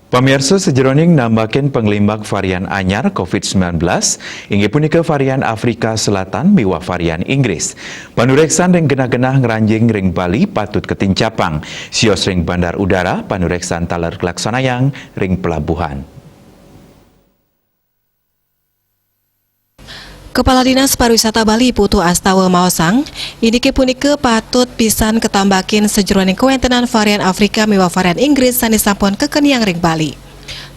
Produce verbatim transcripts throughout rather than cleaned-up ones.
Pamirsa, sajeroning nambakin panglimbak varian anyar covid sembilan belas, inggih punika varian Afrika Selatan miwah varian Inggris, panureksan ring genah-genah ngranjing ring Bali patut katincapang. Sios ring Bandar Udara, panureksan taler kalaksanayang ring pelabuhan. Kepala Dinas Pariwisata Bali Putu Astawa maosang, indike punika patut pisan katambakin sajeroning kawentenan varian Afrika miwah varian Inggris sane sampun kakeniang ring Bali.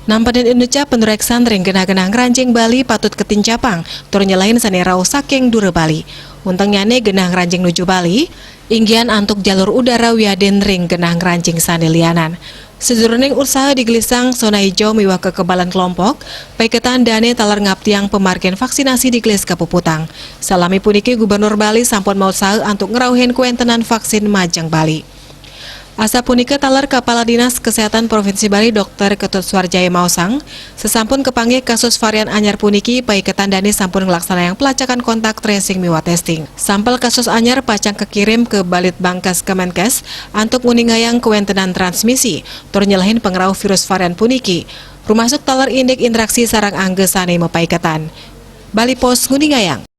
Nampenin inucap, panureksan ring genah-genah ngranjing Bali patut katincapang tur nyelehin sane rauh saking dura Bali. Untengnyane genah ngranjing nuju Bali, inggihan antuk jalur udara wiadin ring genah ngranjing sane lianan. Sajeroning usaha digelisang zona hijau miwah kekebalan kelompok, paiketan dane taler ngaptiang pamargin vaksinasi digelis kapuputang. Salami puniki Gubernur Bali sampun mausaha antuk ngrauhin kawentenan vaksin majeng Bali. Asapunika taler Kepala Dinas Kesehatan Provinsi Bali Dokter Ketut Suarjaya maosang, sasampun kapanggih kasus varian anyar puniki, paiketan dane sampun nglaksanayang pelacakan kontak, tracing miwah testing. Sampel kasus anyar pacang kakirim ka Balitbangkes Kemenkes antuk nguningayang kawentenan transmisi tur nyelehin pangrauh virus varian puniki, rumasuk taler indik interaksi sareng angga sane mapaiketan. Bali Post nguningayang.